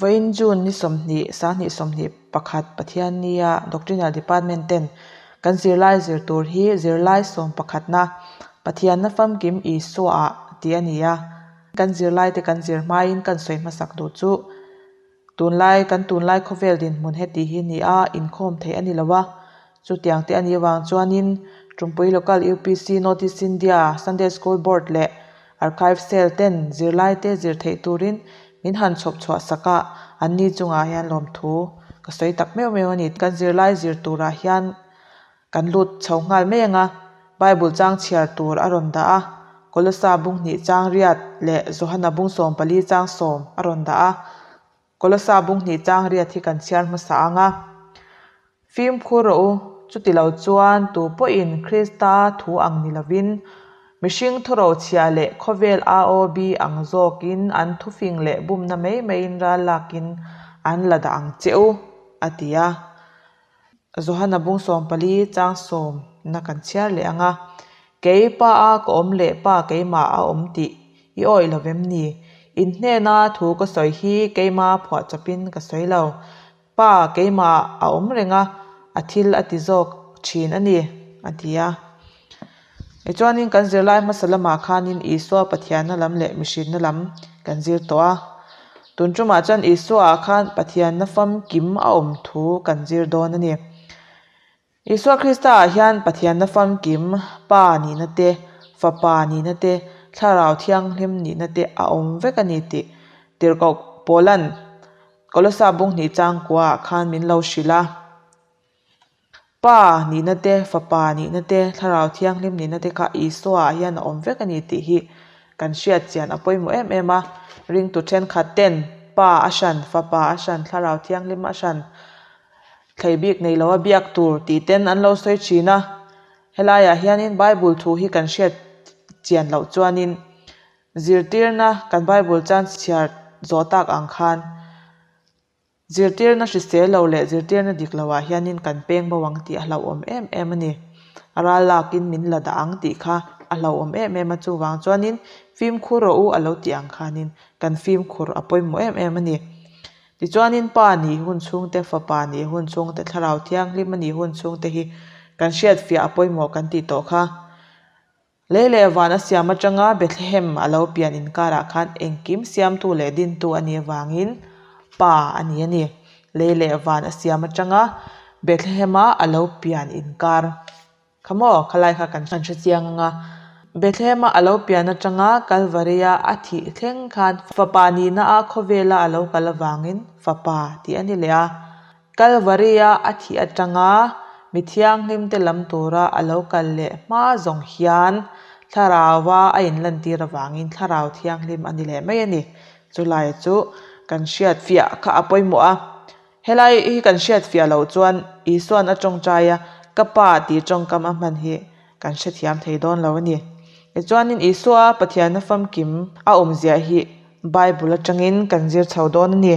Vawiin June ni 20, 2021 Pathiannia Doctrinal Department ten kan zirlai zir tur hi zirlai sawm pakhatna Pathianna famkim Isua ah tih a ni a. Kan zirlaite kan zir hmain kan sawi hmasak duh chu tunlai kan tunlai khawvel dinhmun heti hi ni a, inkhawm theih a ni lo a. Chutiang te a nih avang chuanin Tumpui Local UPC North East India Sunday School Board leh Archive Cell ten zirlaite zir theih turin min han chhawp chhuah sak a, anni chungah hian lawmthu ka sawi tak meuh meuh a ni. Kan zirlai zir turah hian kan lut chho nghal mai ang a, Bible chang chhiar tur a rawn dah a, Kolosa bung hnih chang riat leh Johana bung 14 chang sawm a rawn dah a. Kolosa bung hnih chang riat hi kan chhiar hmasa ang a. Fimkhur rawh u, chuti lo chuan tu pawhin Krista thu ang ni lovin, mihring thuro chhia leh khawvel AOB ang zawkin an thufing leh bumna mai maiin ral lakin an la dah ang che u, a ti a. Johana bung 14 chang sawm na kan chhiar leh ang a. Kei pa a ka awm leh pa keimah a awm tih i awih lo vem ni? In hnena thu ka sawi hi keima phuah chawpin ka sawi lo. Pa keimah a awm reng a, a thil a ti zawk thin a ni, a ti a. Tichuanin kan zirlai hmasa lamah khanin Isua Pathianna lam leh mihrinna lam kan zir tawh a. Tun tumah chuan Isuaah khan Pathianna famkim a awm thu kan zir dawn a ni. Isua Kristaah hian Pathianna famkim, Pa nihna te, Fapa nihna te, Thlarau Thianghlim nihna te a awm vek a ni tih Tirhkoh Paula'n Kolosa bung hnih changkuaah khan min lo hrilh a. Pa nihna te, Fapa nihna te, Thlarau Thianghlim nihna te kha Isuaah hian a awm vek a ni tih hi kan hriat chian a pawimawh em em a. Ringtu thenkhat ten Pa a hran, Fapa a hran, Thlarau Thianghlim a hran thlei bik nei lo a biak tur tih ten an lo sawi thin a. Helaiah hianin Bible thu hi kan hriat chian loh chuanin zirtirna kan Bible chan chhiar zawh tak ang khan Zirtirna hrisel lo leh zirtirna dik loah hianin kan peng bo ang tih a hlauhawm em em a ni. A ral lakin min la dah ang tih kha a hlauhawm em em a, chuvang chuanin fimkhur rawh u a lo tih ang khanin kan fimkhur a pawimawh em em a ni. Tichuanin Pa nih hun chhungte, Fapa nih hun chhungte, Thlarau Thianghlim a nih hun chhungte hi kan hriatfiah a pawimawh kan tih tawh kha. Lei leh van a siam atanga Bethlehem a lo pian inkarah khan engkim siamtu leh dintu a nih avangin Pa a ni a ni. Lei leh van a siam atanga Bethlehem-a a lo pian inkar kha maw? Khalai kha kan hre chiang ang a. Bethlehem-a a lo pian atanga Kalvari-a a thih thleng khan Fapa nihna a khawvela a lo kal avangin Fapa tih a ni leh a. Kalvari-a a thih atanga mi thianghlimte lam tura a lo kal leh hma zawng hian Thlarauva a inlantir avangin Thlarau Thianghlim a ni leh mai a ni. Chulai chu kan hriat fiah kha a pawimawh a. Helai hi kan hriat fiah loh chuan Isua'n a tawngtai a, Ka Pa tih tawngkam a hman hi kan hrethiam thei dawn lo a ni. Tichuanin Isua Pathianna famkim a awmzia hi Bible atangin kan zir chho dawn a ni.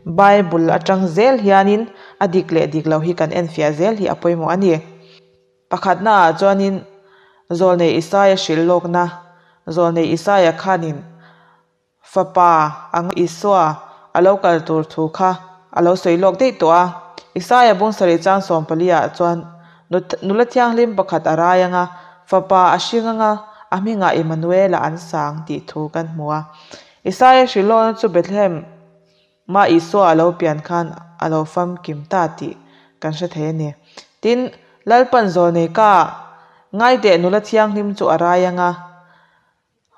Bible atang zel hianin a dik leh dik lo hi kan enfiah zel hi a pawimawh a ni. Pakhatnaah chuanin Zawlnei Isaia hrilh lawkna, Zawlnei Isaia khanin Fapa ang Isua a lo kal tur thu kha a lo sawi lawk daih tawh a. Isaia bung sarih chang 14 ah chuan nula thianghlim pakhat a rai ang a, fapa a hring ang a, a hmingah Immanuela an sang tih thu kan hmu a. Isaia hrilhlawkna chu Bethlehem mah Isua a lo pian khan a lo famkim ta tih kan hre thei a ni. Tin, Lalpan zawlnei ka ngaiteh nula thianghlim chu a rai ang a,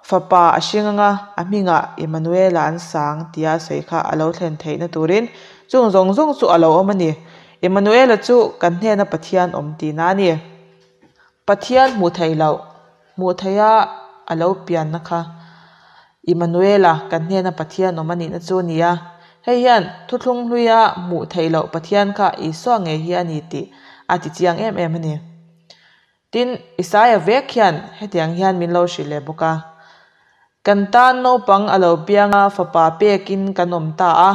Fapa a hring anga a hmingah Immanuela an sang tia a sawi kha a lo thlen theihna turin chung zawng zawng chu a lo awm a ni. Immanuela chu kan hnena Pathian awm tihna a ni. Pathian hmuh theih loh, hmuh theiha a lo pianna kha Immanuela kan hnena Pathian awm a nihna chu a ni a. Hei hian thuthlung hluia hmuh theih loh Pathian kha Isua ngei hi a ni tih a ti chiang em em a ni. Tin, Isaia vek hian hetiang hian min lo hrilh leh bawk a, Kan tan naupang a lo piang a, fapa pekin kan awm ta a.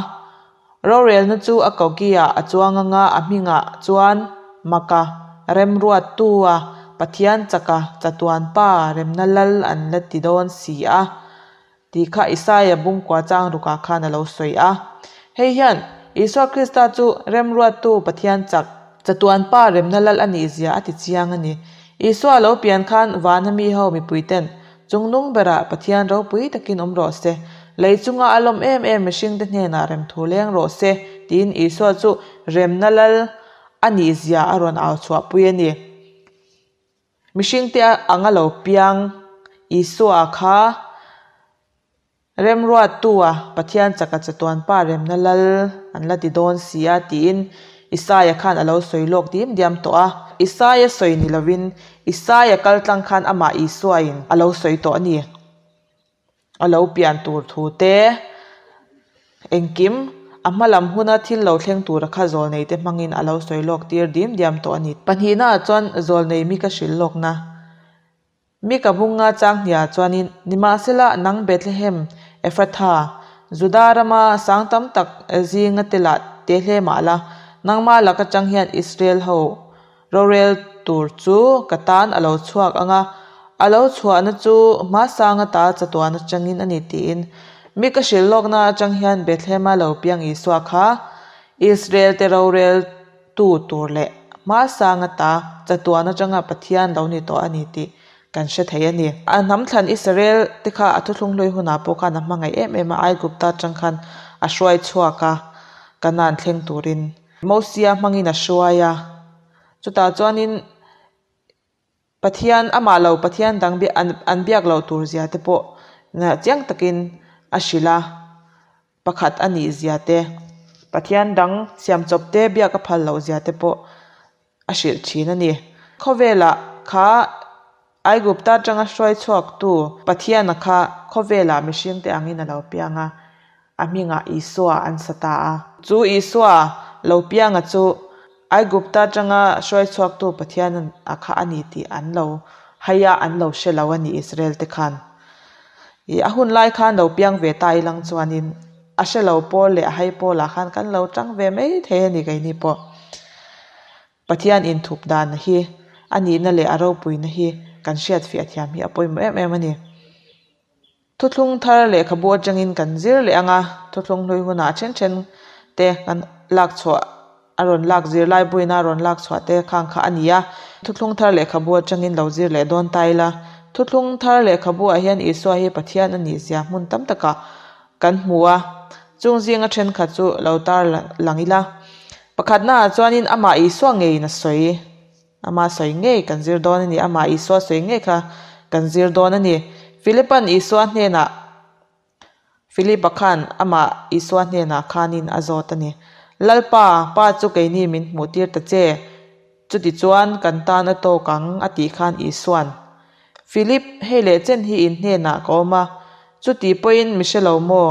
Rorelna chu a kokiah a chuang anga a hmingah chuan Maka, Remruattua, Pathian chaka, Chatuan Pa, Remna Lal an la ti dawn si a. Tih kha Isaia bungkua chang rukah khan a lo sawi a. Hei hian Isua Krista chu remruattu Pathian chak, chatuan Pa remna lal a nih zia a ti chiang a ni. Isua lo pian khan vana mi ho mipuiten chungnung berah Pathian ropui takin awm rawh se, lei chunga a lawm em em mihringte hnenah remthu leng rawh se tiin Isua chu remna lal a nih zia a rawn au chhuahpui a ni. Mihringte anga lo piang Isua kha Remruattua Pathian chaka chatuan pa remna lal an la ti dawn si a tiin Isaia khan a lo sawi lawk diam diam tawh a. Isaia sawi ni lovin Isaia kal tlang khan amah Isuain a lo sawi tawh a ni. A lo pian tur thu te engkim a hma lam huna thil lo thleng tura kha zawlnei te hmangin a lo sawi lawk tir dim diam tawh a ni. Pahnihnaah chuan zawlnei mi ka hrilh lawkna. Mi ka bunga chang hniah chuanin, Nimahsela, nang Bethlehem, Ephratha, Juda rama sang tam tak zinga te lah te hle mah la, nangmah lak atang hian Israel ho rorel tur chu ka tan a lo chhuak ang a, a lo chhuahna chu hmasanga ta chatuan atangin a ni tiin. Mi ka hrilh lawkna atang hian Bethlehem-a lo piang Isua kha Israel te rorel tu tur leh hmasang ata chatuan atanga Pathian lo ni tawh a ni tih kan hre thei a ni. A hnam thlan Israel te kha a thuthlung hlui hunah pawh khan a hmangaih em em a, Aigupta atang khan a hruai chhuak a, Kanaan thleng turin Mosia hmangin a hruai a, chutah chuanin Pathian amah lo Pathian dang an biak loh tur zia te pawh chiang takin a hrilh a. Pakhat a nih zia te, Pathian dang siam chawp te biak a phal loh zia te pawh a hrilh thin a ni. Khawvelah kha Aigupta atanga hruai chhuaktu Pathiana kha khawvelah mihringte angin a lo piang a, a hmingah Isua an sa ta a. Chu Isua lo pianga chu Aigupta atanga hruai chhuaktu Pathian a kha a ni tih an lo hai a, an lo hre lo a ni Israel te khan. Ih a hun lai khan lo piang ve ta ilang chuanin a hre lo pawl leh a hai pawlah khan kan lo tang ve mai thei a ni keini pawh. Pathian inthup dan hi a nihna leh a ropuina hi kan hriat fiah thiam hi a pawimawh em em a ni. Thuthlung thar lehkhabu atangin kan zir leh ang a, thuthlung hlui hunah then then te kan lak chhuah a rawn lak zirlai buina a rawn lak chhuah te khang kha a ni a. Thuthlung thar lehkhabu atangin lo zir leh dawn ta ila, thuthlung thar lehkhabu ah hian Isua hi Pathian a nih zia hmun tam takah kan hmu a, chung zinga thenkhat chu lo tar lang ila. Pakhatna ah chuanin amah Isua ngeiin a sawi. Ama sawi ngei kan zir dawn a ni. Amah Isua sawi ngei kha kan zir dawn a ni. Philipa'n Isua hnenah, Philipa khan amah Isua hnenah khanin a zawt a ni. Lalpa, Pa chu keini min hmuh tir ta che. Chutichuan kan tan a tawk ang a tih khan Isua'n, Philip, hei leh chen hi in hnenah ka awm a, chuti pawhin mi hre lo maw?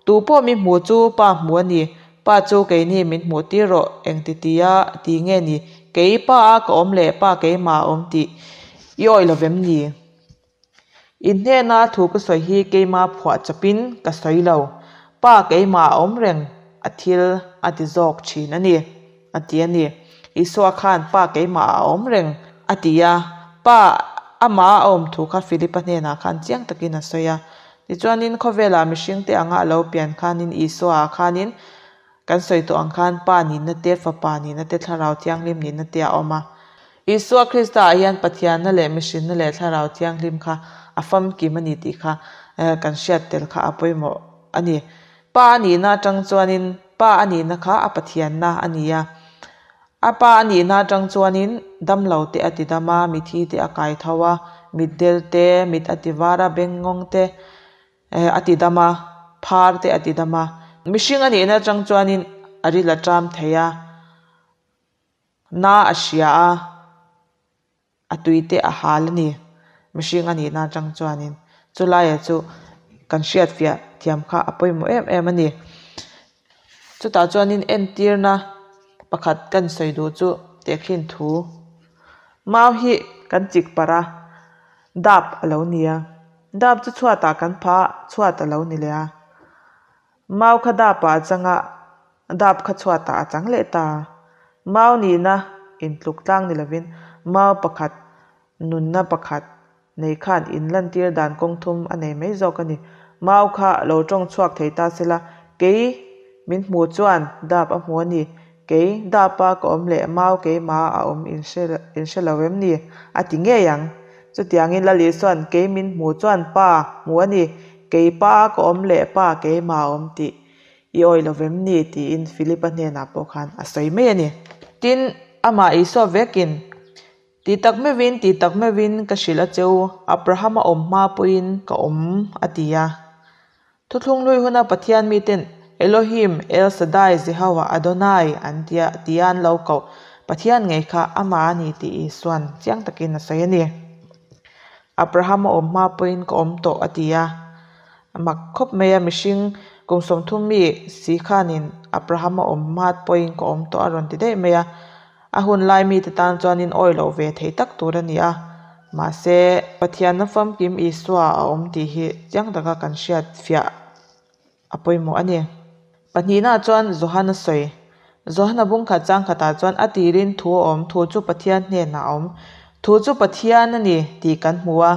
Tu pawh mi hmu chu Pa hmu a ni, Pa chu keini min hmuh tir rawh, engti tia ti nge ni? Kei Pa a ka awm leh Pa keimah a awm tih i awih lo vem ni? In hnena thu ka sawi hi keima phuah chawpin ka sawi lo, Pa keimah a awm reng a thil a ti zawk thin a ni, a ti a ni. Isua khan Pa keimah a awm reng a ti a, Pa amah a awm thu kha Philipa hnenah khan chiang takin a sawi a. Tichuanin khawvelah mihringte anga a lo pian khanin Isua ah khanin Kan sawi tawh ang khan Pa nihna te, Fapa nihna te, Thlarau Thianghlim nihna te a awm a. Isua Krista ah hian Pathianna leh mihrinna leh Thlarau Thianghlim kha a famkim a ni tih kha kan hriat tel kha a pawimawh a ni. Pa a nihna atang chuanin Pa a nihna kha a Pathianna a ni a. A Pa a nihna atang chuanin damlo te a ti dam a, mithi te a kai tho a, mitdel te, mit a ti var a, bengngawng te, A ti dam a, phar te a ti dam a. Mihring a nihna atang chuanin a ril a ṭam thei a, na a hria a, a tui te a hal a ni. Mihring a nihna atang chuanin chulaiah chu kan hriatfiah thiam kha a pawimawh em em a ni. Chutah chuanin entirna pakhat kan sawi duh chu tehkhin thu mau hi kan chik parh a, dap a lo ni a. Dap chu chhuatah kan pha a, chhuat a lo ni leh a. Mau kha dapah a chang a, dap kha chhuatah a chang leh ta. Mau nihna intluk tlang ni lovin mau pakhat nunna pakhat nei khan inlantir dan kawng thum a nei mai zawk a ni. Mau kha lo tawng chhuak thei ta sela, kei Min hmu chuan dap a hmu a ni. Kei dapa ka awm leh mau keimah a awm in hre in hre lo em ni? A ti ngei ang. Chutiangin Lal Isua'n kei min hmu chuan Pa hmu a ni. Kei Pa ka awm leh Pa keimah a awm tih i awih lo vem ni? tiin Philipa hnenah pawh khan a sawi mai a ni. Tin, amah Isua vekin, Ti tak meuhin, ti tak meuhin ka hrilh a che u, Abrahama awm hma pawhin ka awm, a ti a. Thuthlung hlui huna Pathian miten Elohim, El Shaddai, Jehovah, Adonai an tia tia an lo koh Pathian ngei kha amah a ni tih Isua'n chiang takin a sawi a ni. Abraham a awm hma pawhin ka awm tawh a ti a. A mak khawp mai a, mihring kum 30 mi si khanin Abraham a awm hma pawhin ka awm tawh a rawn ti daih mai a. A hun lai mite tan chuanin awi loh ve thei tak tur a ni a, mahse Pathianna famkim Isua a awm tih hi chiang taka kan hriat fiah a pawimawh a ni. Pahnihnaah chuan Johana sawi. Johana bungkhat chang khatah chuan a tirin thu a awm, thu chu Pathian hnenah a awm. Thu chu Pathian a ni tih kan hmu a.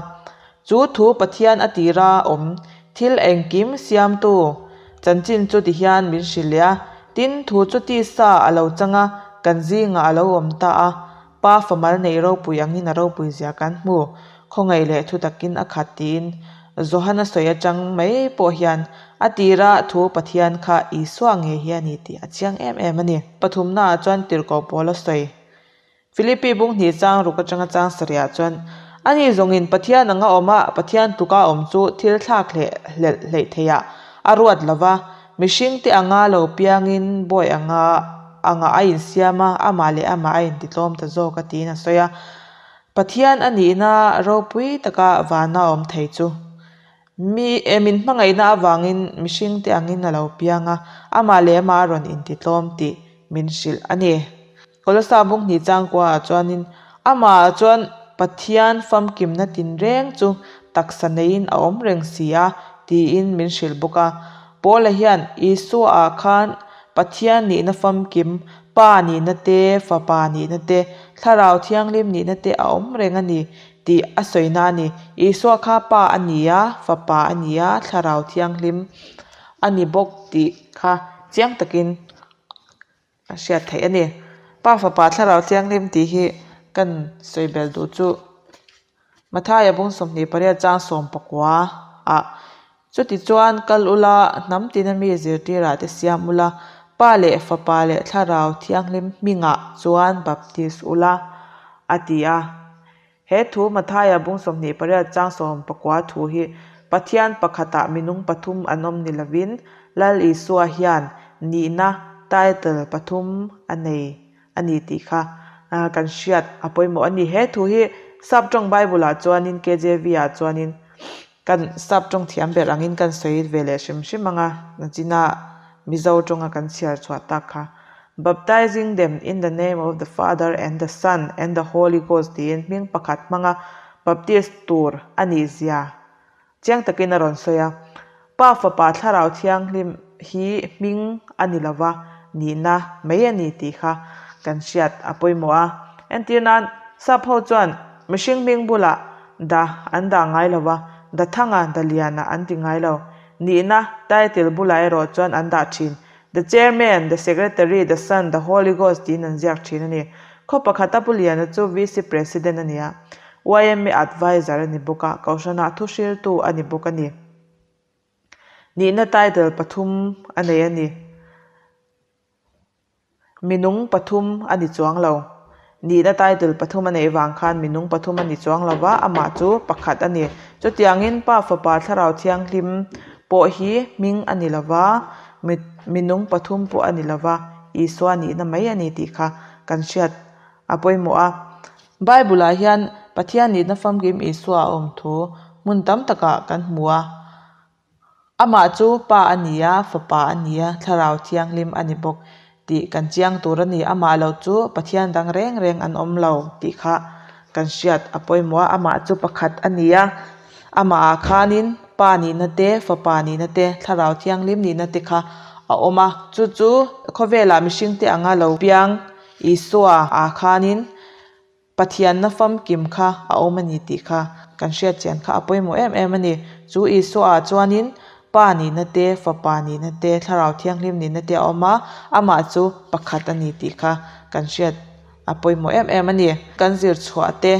Chu thu Pathian a tira awm thil engkim siamtu chanchin chu tihian min hrilh leh a, tin thu chu tisa a lo chang a, kan zingah a lo awm ta a, Pa famal neih ropui angin a ropui zia kan hmu, khawngaih leh thu takin a khat tiin Johana sawi atang mai pawh hian a tira thu Pathian kha Isua ngei hi a ni tih a chiang em em a ni. Pathumnaah chuan tirhkoh pawl a sawi. Philippi bung hnih chang ruk atanga chang sarihah chuan, Ani zawngin Pathian anga awm a, Pathian tluka awm chu thil thlak hleh hlelh hleih theihah a ruat lo va, mihringte anga lo piangin bawi anga anga a insiam a, amah leh amah a intitlawm ta zawk a tiin a sawi a. Pathian a nihna ropui taka vana awm thei chu mi eh min hmangaihna avangin mihringte angin a lo piang a, amah leh amah a rawn intitlawm tih min hrilh a ni. Kolosa bung hnih changkuaah chuanin amahah chuan Pathian famkimna tinreng chu taksa neiin a awm reng si a tiin min hrilh bawk a. Paula hian Isuaah khan Pathian nihna famkim, Pa nihna te, Fapa nihna te, Thlarau Thianghlim nihna te a awm reng a ni tih a sawina a ni. Isua kha Pa a ni a, Fapa a ni a, Thlarau Thianghlim a ni bawk tih kha chiang takin A hriat theih a ni. Pa Fapa Thlarau Thianghlim tih hi kan sawi bel duh chu Mathaia bung 28 chang 19 ah chuti chuan kal ula hnam tina mi zirtirah te siam ula Pa leh Fapa leh Thlarau Thianghlim hmingah chuan baptis ula a ti a. He thu Mathaia bung 28 chang 19 thu hi Pathian pakhatah minung pathum an awm ni lovin Lal Isua hian nihna, title, pathum a nei a ni tih kha kan hriat a pawimawh a ni. He thu hi Saptawng Bible-ah chuanin KJV-ah chuanin kan Saptawng thiam ber angin kan sawi ve leh hrim hrim ang a, nachina Mizo tawnga kan chhiar chhuah tak kha Baptizing them in the name of the Father and the Son and the Holy Ghost tiin hming pakhat hmanga baptist tur a nih zia chiang takin a rawn sawi a. Pa Fapa Thlarau Thianghlim hi hming a ni lova nihna mai a ni tih kha kan hriat a pawimawh a. Entir nan sap ho chuan mihring hming bulah da an dah ngai lova, da thanga da liana an ti ngai lo. Nihna title bulah erawh chuan an dah thin. The Chairman, The Secretary, The Son, The Holy Ghost tiin an ziak thin a ni. Khaw pakhata Pu Liana chu VC President a ni a, yma Adviser a ni bawk a, Kohhranah thuhriltu a ni bawk a ni. Nihna title pathum a nei a ni. Minung pathum a ni chuang lo. Nihna title pathum a neih vang khan minung pathum a ni chuang lo va, amah chu pakhat a ni. Chutiangin Pa, Fapa, Thlarau Thianghlim pawh hi hming a ni lo va, minung pathum pawh a ni lo va, Isua nihna mai a ni tih kha kan hriat a pawimawh a. Bible-ah hian Pathian nihna famkim Isua a awm thu hmun tam takah kan hmu a. Amah chu Pa a ni a, Fapa a ni a, Thlarau Thianghlim a ni bawk tih kan chiang tur a ni. Amah lo chu Pathian dang reng reng an awm lo tih kha kan hriat a pawimawh a. Amah chu pakhat a ni a, amahah khanin Pa nihna te, Fapa nihna te, Thlarau Thianghlim nihna te kha a awm a. Chu chu khawvelah mihringte anga lo piang Isua ah khanin Pathianna famkim kha a awm a ni tih kha kan hriat chian kha a pawimawh em em a ni. Chu Isua ah chuanin Pa nihna te, Fapa nihna te, Thlarau Thianghlim nihna te a awm a, amah chu pakhat a ni tih kha kan hriat a pawimawh em em a ni. Kan zir chhuah te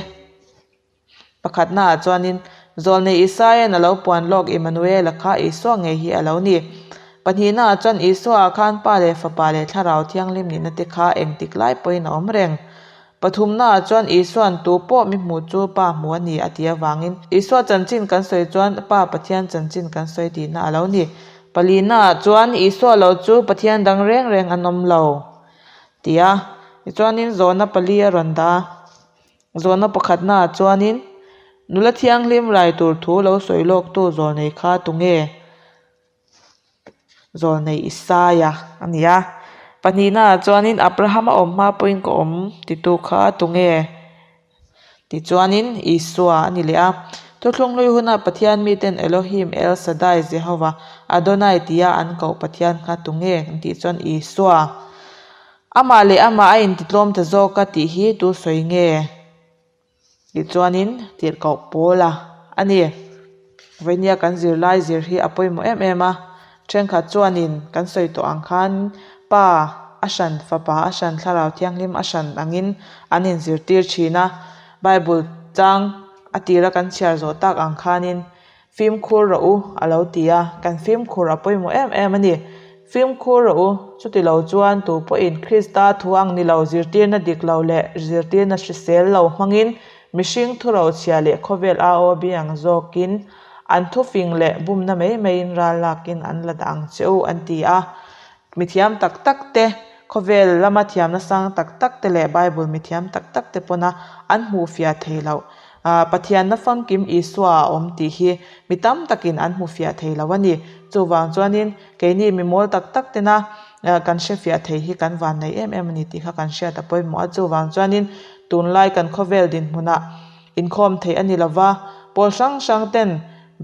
pakhatnaah chuanin Zawlnei Isaia'n a lo puan lawk Immanuela kha Isua ngei hi a lo ni. Pahnihnaah chuan Isuaah khan Pa leh Fapa leh Thlarau Thianghlim nihna te kha engtik lai pawhin a awm reng. Pathumnaah chuan Isua'n tu pawh mi hmuh chu Pa hmu a ni a tih avangin Isua chanchin kan sawi chuan Pa Pathian chanchin kan sawi tihna a lo ni. Palinaah chuan Isua lo chu Pathian dang reng reng an awm lo ti a. Tichuanin zawhna pali a rawn dah a. Zawhna pakhatnaah chuanin nula thianghlim rai tur thu lo sawi lawktu zawlnei kha tunge? Zawlnei Isaia a ni a. Pahnihnaah chuanin Abrahama awm hma pawhin ka awm titu kha tunge? Tichuanin Isua a ni leh a. Thuthlung hlui huna Pathian miten Elohim, El Shaddai, Jehovah, Adonai tia an koh Pathian kha tunge? An tih chuan Isua. Amah leh amah a intitlawm ta zawk a tih hi tu sawi nge? Tichuanin tirhkoh pawl a a ni. Vawihnia kan zirlai zir hi a pawimawh em em a, thenkhat chuanin kan sawi tawh ang khan Pa a hran, Fapa a hran, Thlarau Thianghlim a hran angin an inzirtir thin a. Bible chang a tira kan chhiar zawh tak ang khanin Fimkhur rawh u, a lo ti a, kan fimkhur a pawimawh em em a ni. Fimkhur rawh u, chuti lo chuan tu pawhin Krista thu ang ni lo zirtirna dik lo leh zirtirna hrisel lo hmangin mihring thurochhia leh khawvel AOB ang zawkin an thufing leh bumna mai maiin ral lakin an la dah ang che u, an ti a. Mithiam tak tak te, khawvel lama thiamna sang tak tak te leh Bible mithiam tak tak te pawna an hmuh fiah thei loh. Pathianna famkim Isua a awm tih hi mi tam takin an hmu fiah thei lo a ni. Chuvang chuanin keini mi mawl tak tak tena kan hre fiah thei hi kan van nei em em a ni tih kha kan hriat a pawimawh a. Chuvang chuanin tunlai kan khawvel dinhmunah inkhawm theih a ni lova, pawl hrang hrang ten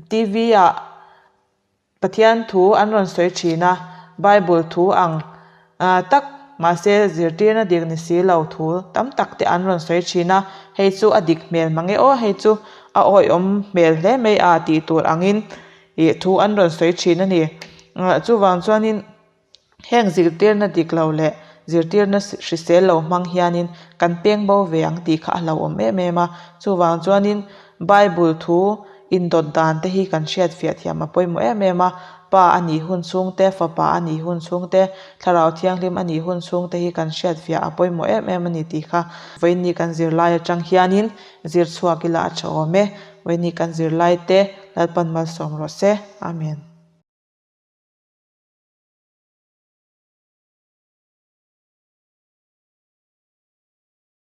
TV ah, Pathian thu an rawn sawi thin a, Bible thu ang tak mahse zirtirna dik ni si lo thu tam tak te an rawn sawi thin a, hei chu a dik hmel mang e aw, hei chu a awihawm hmel hle mai a tih tur angin ih thu an rawn sawi thin a ni. Chuvang chuanin. Heng zirtirna dik lo leh zirtirna hrisel lo hmang hianin kan peng bo ve ang tih kha a hlauhawm em em a. Chuvang chuanin Bible thu indawt dan te hi kan hriat fiah thiam a pawimawh em em a. Pa a nih hun chhung te, Fapa a nih hun chhung te, Thlarau Thianghlim a nih hun chhung te hi kan hriat fiah a pawimawh em em a ni tih kha vawiin kan zirlai atang hianin zir chhuak ila a tha awm e. Vawiin kan zirlai te Lalpan malsawm rawh se. Amen.